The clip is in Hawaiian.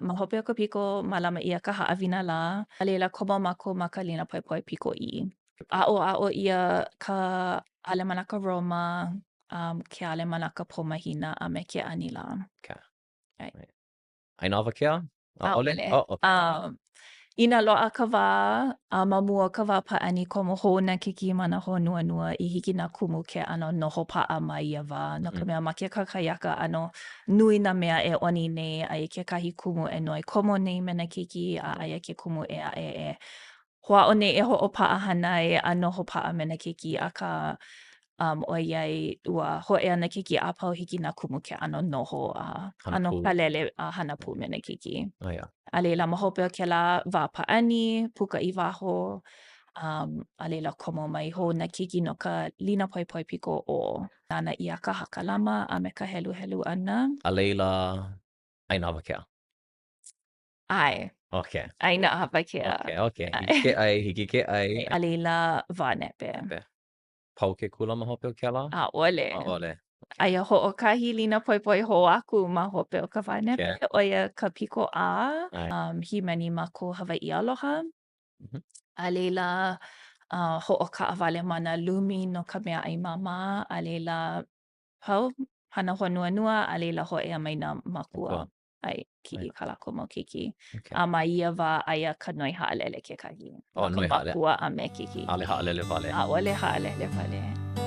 Ma hope o ka piko, mālama ʻia ka haʻawina lā, a laila komo mākou ma ka lina poepoe piko ʻī. Aʻoaʻo ʻia ka ʻAlemanaka Roma, um, ke ʻAlemanaka Pō Mahina a me ke Anilā. Okay. ʻAe. ʻAina awakea? ʻAʻole? ʻAʻole. Oh, okay. Um, inā loaʻa ka wā, a ma mua o ka wā pāʻani, komo hou nā keiki ma nā hōnuanua i hiki nā kumu ke ʻano noho paʻa ma ia wā. No ka mea, ma ke kakahiaka ʻano nui nā mea e ʻoni nei, aia kekahi kumu e noi komo nei me nā keiki, a aia ke kumu ʻē aʻe e hoʻāʻo nei e hoʻopaʻa hānai a noho paʻa me nā keiki, akā, um, ʻoiai ua hōʻea nā keiki a pau hiki nā kumu ke ʻano noho a Hana ʻano pū. kalele a hana pū me nā keiki. Oh, yeah. A laila, ma hope o kēlā wā pāʻani, puka i waho, um, a laila komo mai hou nā keiki no ka lina poepoe piko ʻō. Nānā ʻia ka hakalama a me ka heluhelu ʻana. A laila, ʻaina awakea. ʻAe. Okay. ʻAina awakea. Okay, okay. Hiki ke ʻai, hiki ke ʻai. A laila, wā nepe. Nepe. Pau ke kula ma hope o kēlā? ʻAʻole. ʻAʻole. Aia hoʻokahi lina poepoe hou aku ma hope o ka wā nepe, Okay. ʻo ia ka piko ʻĀ. ʻAe. Um, hīmeni mākou Hawaiʻi Aloha. Mm -hmm. A laila, uh, hoʻokaʻawale ma nā lumi no ka meaʻai māmā, a laila, pau, hana hōnuanua, a laila hōʻea mai nā mākua. Mākua. ʻAe, kiʻi i kā lākou mau keiki. Okay. A ma ia wā, aia ka noi haʻalele kekahi. Oh, No ka noi haʻalele. makua a me keiki. ʻAʻole haʻalele wale. ʻAʻole haʻalele wale.